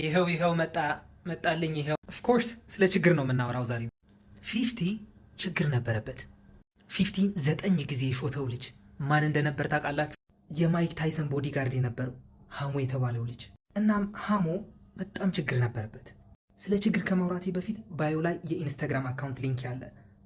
ይኸው ይኸው መጣ መጣልኝ። ይኸው of course ስለ ችግር ነው የምናወራው ዛሬ። 50 ችግር ነበረበት። 50 ዘጠኝ ጊዜ የሾተው ልጅ ማን እንደነበር ታውቃላችሁ? የማይክ ታይሰን bodyguard የነበረው ሃሞ የተባለው ልጅ። እናም ሃሞ በጣም ችግር ነበረበት። ስለ ችግር ከማውራቴ በፊት bio ላይ የኢንስታግራም account link ያለ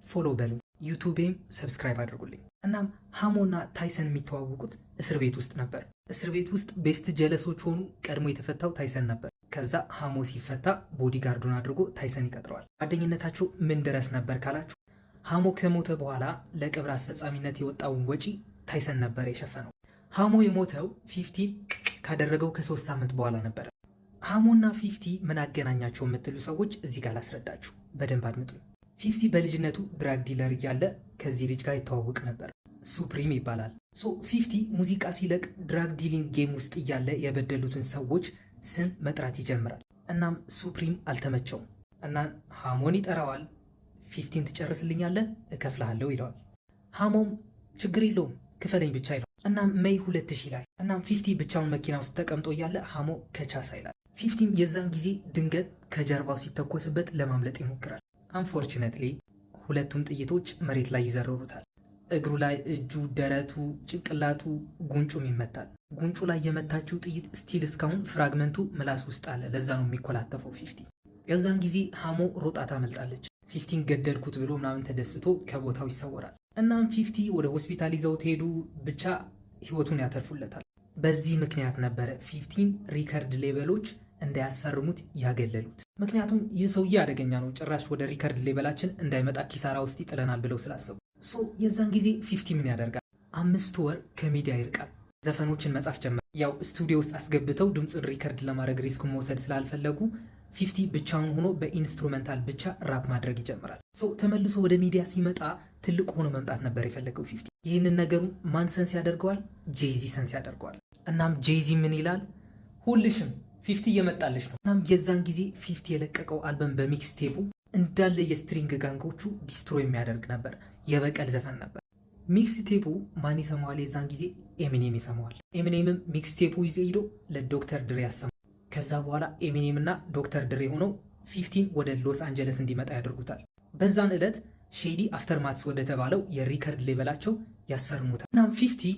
follow በሉ፣ ዩቱቤም subscribe አድርጉልኝ። እናም ሃሞና ታይሰን የሚተዋወቁት እስር ቤት ውስጥ ነበር። እስር ቤት ውስጥ best ጀለሶች ሆኑ። ቀድሞ የተፈታው ታይሰን ነበር። ከዛ ሃሞ ሲፈታ bodyguard ኡን አድርጎ ታይሰን ይቀጥረዋል። ጓደኝነታቸው ምን ድረስ ነበር ካላችሁ፣ ሃሞ ከሞተ በኋላ ለቀብር አስፈጻሚነት የወጣውን ወጪ ታይሰን ነበር የሸፈነው። ሃሞ የሞተው 50 ካደረገው ከ3 ሳምንት በኋላ ነበረ። ሃሞና 50 ምን አገናኛቸው የምትሉ ሰዎች እዚህ ጋር ላስረዳችሁ፣ በደንብ አድምጡ። 50 በልጅነቱ drug dealer እያለ ከዚህ ልጅ ጋር ይተዋወቅ ነበር። ሱፕሪም ይባላል። So 50 ሙዚቃ ሲለቅ drug dealing game ውስጥ እያለ የበደሉትን ሰዎች ስም መጥራት ይጀምራል። እናም ሱፕሪም አልተመቸውም። እና ሃሞን ይጠራዋል። 50ን ትጨርስልኛለህ፣ እከፍልሃለሁ ይለዋል። ሃሞም ችግር የለውም፣ ክፈለኝ ብቻ ይለዋል። እናም May 2000 ላይ እናም 50 ብቻውን መኪና ውስጥ ተቀምጦ እያለ ሃሞ ከቻሳ ይላል። 50ም የዛን ጊዜ ድንገት ከጀርባው ሲተኮስበት ለማምለጥ ይሞክራል። Unfortunately ሁለቱም ጥይቶች መሬት ላይ ይዘርሩታል። እግሩ ላይ፣ እጁ፣ ደረቱ፣ ጭንቅላቱ፣ ጉንጩም ይመታል። ጉንጩ ላይ የመታችው ጥይት still እስካሁን fragment ኡ ምላስ ውስጥ አለ። ለዛ ነው የሚኮላተፈው 50። የዛን ጊዜ ሃሞ ሮጣ ታመልጣለች። 50ን ገደልኩት ብሎ ምናምን ተደስቶ ከቦታው ይሰወራል። እናም 50 ወደ ሆስፒታል ይዘውት ሄዱ። ብቻ ህይወቱን ያተርፉለታል። በዚህ ምክንያት ነበረ 50ን record label ኦች እንዳያስፈርሙት ያገለሉት። ምክንያቱም ይህ ሰውዬ አደገኛ ነው፣ ጭራሽ ወደ record label ኣችን እንዳይመጣ ኪሳራ ውስጥ ይጥለናል ብለው ስላሰቡ። So የዛን ጊዜ 50 ምን ያደርጋል? 5 ወር ከሚዲያ ይርቃል። ዘፈኖችን መጻፍ ጀመረ። ያው ስቱዲዮ ውስጥ አስገብተው ድምፁን record ለማድረግ risk መውሰድ ስላልፈለጉ 50 ብቻውን ሆኖ በ instrumental ብቻ ራፕ ማድረግ ይጀምራል። So ተመልሶ ወደ ሚዲያ ሲመጣ ትልቅ ሆኖ መምጣት ነበር የፈለገው 50። ይህንን ነገሩ ማን sense ያደርገዋል? ጄይዚ sense ያደርገዋል። እናም ጄይዚ ምን ይላል? ሁልሽም 50 እየመጣልሽ ነው። እናም የዛን ጊዜ 50 የለቀቀው አልበም በ mixtape ኡ እንዳለ የ string gang ኦቹ destroy የሚያደርግ ነበር። የበቀል ዘፈን ነበር። Mixtape ኡ ማን ይሰማዋል? የዛን ጊዜ ኤሚኔም ይሰማዋል። ኤሚኔምም mixtape ኡ ይዞ ሂዶ ለዶክተር ድሬ ያሰማል። ከዛ በኋላ ኤሚኔም እና ዶክተር ድሬ ሆነው 50ን ወደ ሎስ አንጀለስ እንዲመጣ ያደርጉታል። በዛን ዕለት Shady Aftermath ወደ ተባለው የ record label ኣቸው ያስፈርሙታል። እናም 50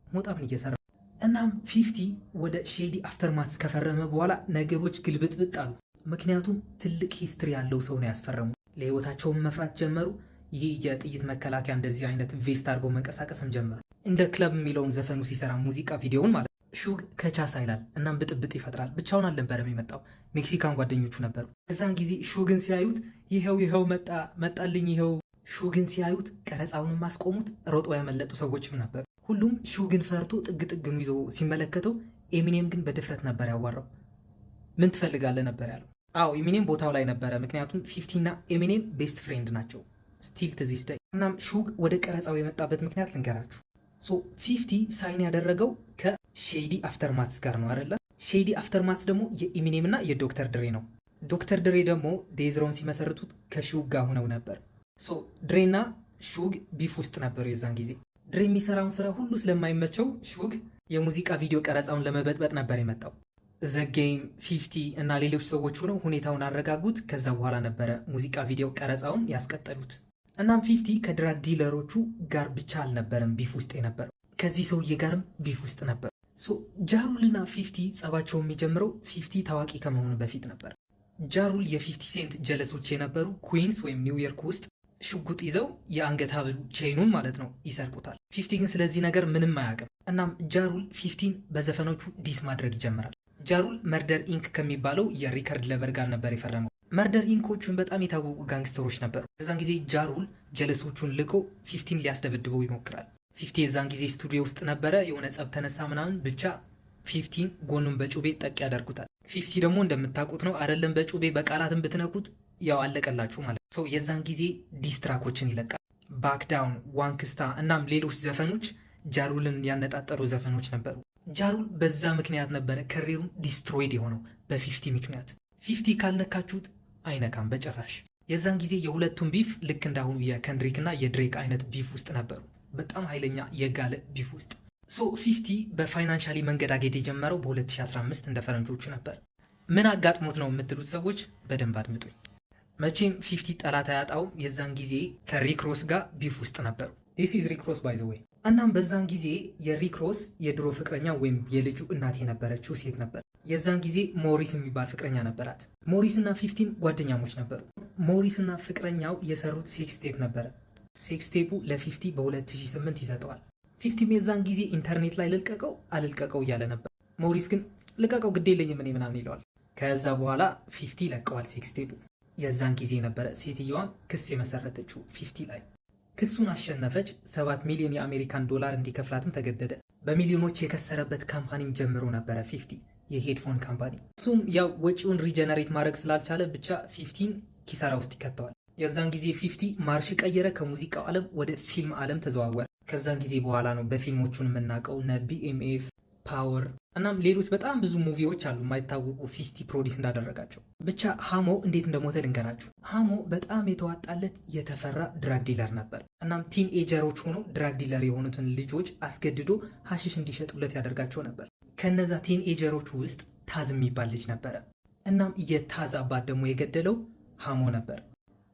ሞጣ ምን እየሰራ፣ እናም 50 ወደ Shady Aftermath ከፈረመ በኋላ ነገሮች ግልብጥብጥ አሉ። ምክንያቱም ትልቅ history ያለው ሰው ነው ያስፈረሙ። ለህይወታቸውን መፍራት ጀመሩ። ይህ የጥይት መከላከያ እንደዚህ አይነት vest አድርገው መንቀሳቀስም ጀመሩ። In da Club የሚለውን ዘፈኑ ሲሰራ ሙዚቃ ቪዲዮውን ማለት ሹግ ከቻሳ ይላል። እናም ብጥብጥ ይፈጥራል። ብቻውን አልነበረም የመጣው፣ ሜክሲካን ጓደኞቹ ነበሩ። እዛን ጊዜ ሹግን ሲያዩት ይኸው ይኸው መጣ መጣልኝ ይኸው። ሹግን ሲያዩት ቀረጻውንም አስቆሙት። ሮጠው ያመለጡ ሰዎችም ነበሩ። ሁሉም ሹግን ፈርቶ ጥግ ጥግኑ ይዞ ሲመለከተው፣ ኤሚኔም ግን በድፍረት ነበር ያዋራው። ምን ትፈልጋለህ ነበር ያለው። አዎ፣ ኤሚኔም ቦታው ላይ ነበረ። ምክንያቱም 50 እና ኤሚኔም best friend ናቸው still to this day። እናም ሹግ ወደ ቀረጻው የመጣበት ምክንያት ልንገራችሁ። So 50 sign ያደረገው ከ Shady Aftermath ጋር ነው አይደለ? Shady Aftermath ደግሞ የኢሚኔም እና የዶክተር ድሬ ነው። ዶክተር ድሬ ደግሞ Death Row ን ሲመሰርቱት ከሹግ ጋር ሆነው ነበር። So ድሬና ሹግ beef ውስጥ ነበሩ የዛን ጊዜ። ድሬ የሚሰራውን ስራ ሁሉ ስለማይመቸው ሹግ የሙዚቃ ቪዲዮ ቀረጻውን ለመበጥበጥ ነበር የመጣው። The Game፣ 50 እና ሌሎች ሰዎች ሆነው ሁኔታውን አረጋጉት። ከዛ በኋላ ነበረ ሙዚቃ ቪዲዮ ቀረጻውን ያስቀጠሉት። እናም 50 ከ drug dealer ኦቹ ጋር ብቻ አልነበረም beef ውስጥ የነበረው፣ ከዚህ ሰውዬ ጋርም beef ውስጥ ነበር። So Ja Rule ና 50 ጸባቸው የሚጀምረው 50 ታዋቂ ከመሆኑ በፊት ነበር። Ja Rule የ50 ሴንት ጀለሶች የነበሩ ኩዊንስ ወይም ኒውዮርክ ውስጥ ሽጉጥ ይዘው የአንገት ሀብሉ chain ኑን ማለት ነው ይሰርቁታል። 50 ግን ስለዚህ ነገር ምንም አያውቅም። እናም Ja Rule 50ን በዘፈኖቹ diss ማድረግ ይጀምራል። Ja Rule Murder Inc ከሚባለው የ record label ጋር ነበር የፈረመው። Murder Inc ኦቹን በጣም የታወቁ gangster ኦች ነበሩ። የዛን ጊዜ Ja Rule ጀለሶቹን ልኮ 50ን ሊያስደበድበው ይሞክራል። 50 የዛን ጊዜ ስቱዲዮ ውስጥ ነበረ። የሆነ ጸብ ተነሳ ምናምን፣ ብቻ 50ን ጎኑን በጩቤ ጠቅ ያደርጉታል። 50 ደግሞ እንደምታውቁት ነው አይደለም፣ በጩቤ በቃላትን ብትነኩት ያው አለቀላችሁ ማለት ነው። የዛን ጊዜ diss track ኦችን ይለቃል። Back Down፣ Wanksta እናም ሌሎች ዘፈኖች Ja Rule ን ያነጣጠሩ ዘፈኖች ነበሩ። Ja Rule በዛ ምክንያት ነበረ career ኡን destroyed የሆነው በ50 ምክንያት። 50 ካልነካችሁት አይነካም በጭራሽ። የዛን ጊዜ የሁለቱም beef ልክ እንዳሁኑ የከንድሪክ እና የድሬክ አይነት beef ውስጥ ነበሩ። በጣም ኃይለኛ የጋለ beef ውስጥ። So 50 በ financially መንገዳገድ የጀመረው በ2015 እንደ ፈረንጆቹ ነበር። ምን አጋጥሞት ነው የምትሉት ሰዎች በደንብ አድምጡኝ። መቼም 50 ጠላት አያጣውም። የዛን ጊዜ ከሪክ ሮስ ጋር beef ውስጥ ነበሩ። This is ሪክ ሮስ, by the way። እናም በዛን ጊዜ የሪክ ሮስ የድሮ ፍቅረኛ ወይም የልጁ እናት የነበረችው ሴት ነበር። የዛን ጊዜ ሞሪስ የሚባል ፍቅረኛ ነበራት። ሞሪስ እና 50ም ጓደኛሞች ነበሩ። ሞሪስ እና ፍቅረኛው የሰሩት sex tape ነበረ። Sex tape ኡ ለ50 በ2008 ይሰጠዋል። 50ም የዛን ጊዜ ኢንተርኔት ላይ ልልቀቀው አልልቀቀው እያለ ነበር። ሞሪስ ግን ልቀቀው፣ ግድ የለኝም እኔ ምናምን ይለዋል። ከዛ በኋላ 50 ለቀዋል sex tape ኡ። የዛን ጊዜ ነበረ ሴትየዋም ክስ የመሰረተችው 50 ላይ። ክሱን አሸነፈች። 7 ሚሊዮን የአሜሪካን ዶላር እንዲከፍላትም ተገደደ። በሚሊዮኖች የከሰረበት company ም ጀምሮ ነበረ 50፣ የ headphone company። እሱም ያው ወጪውን regenerate ማድረግ ስላልቻለ ብቻ 50ን ኪሳራ ውስጥ ይከተዋል። የዛን ጊዜ 50 ማርሽ ቀየረ። ከሙዚቃው ዓለም ወደ ፊልም ዓለም ተዘዋወረ። ከዛን ጊዜ በኋላ ነው በፊልሞቹን የምናውቀው፣ እነ BMF፣ Power እናም ሌሎች በጣም ብዙ movie ዎች አሉ የማይታወቁ 50 produce እንዳደረጋቸው። ብቻ ሃሞ እንዴት እንደሞተ ልንገራችሁ። ሃሞ በጣም የተዋጣለት የተፈራ drug dealer ነበር። እናም teenager ኦች ሆነው drug dealer የሆኑትን ልጆች አስገድዶ ሀሽሽ እንዲሸጡለት ያደርጋቸው ነበር። ከነዛ teenager ኦች ውስጥ ታዝ የሚባል ልጅ ነበረ። እናም የታዝ አባት ደግሞ የገደለው ሃሞ ነበር።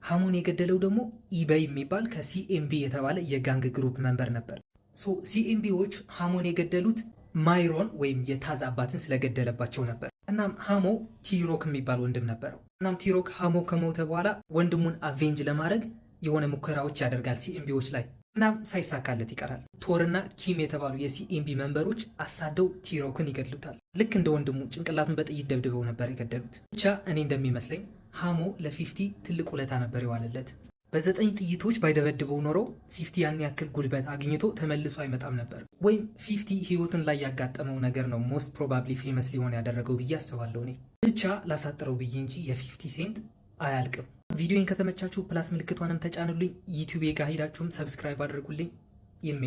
ሃሞን የገደለው ደግሞ ኢበይ የሚባል ከ CMB የተባለ የ gang group member ነበር። So CMB ዎች ሃሞን የገደሉት ማይሮን ወይም የታዝ አባትን ስለገደለባቸው ነበር። እናም ሃሞ ቲሮክ የሚባል ወንድም ነበረው። እናም ቲሮክ ሃሞ ከሞተ በኋላ ወንድሙን avenge ለማድረግ የሆነ ሙከራዎች ያደርጋል CMB ዎች ላይ። እናም ሳይሳካለት ይቀራል። ቶርና ኪም የተባሉ የ CMB member ኦች አሳደው ቲሮክን ይገድሉታል። ልክ እንደ ወንድሙ ጭንቅላቱን በጥይት ደብድበው ነበር የገደሉት። ብቻ እኔ እንደሚመስለኝ ሃሞ ለ50 ትልቅ ውለታ ነበር የዋለለት። በዘጠኝ ጥይቶች ባይደበድበው ኖሮ 50 ያን ያክል ጉልበት አግኝቶ ተመልሶ አይመጣም ነበር። ወይም 50 ህይወቱን ላይ ያጋጠመው ነገር ነው most probably famous ሊሆን ያደረገው ብዬ አስባለሁ። እኔ ብቻ ላሳጥረው ብዬ እንጂ የ50 ሴንት አያልቅም። ቪዲዮን ከተመቻችሁ plus ምልክቷንም ተጫኑልኝ። ዩቲዩብ ጋ ሄዳችሁም subscribe አድርጉልኝ። ይሜ።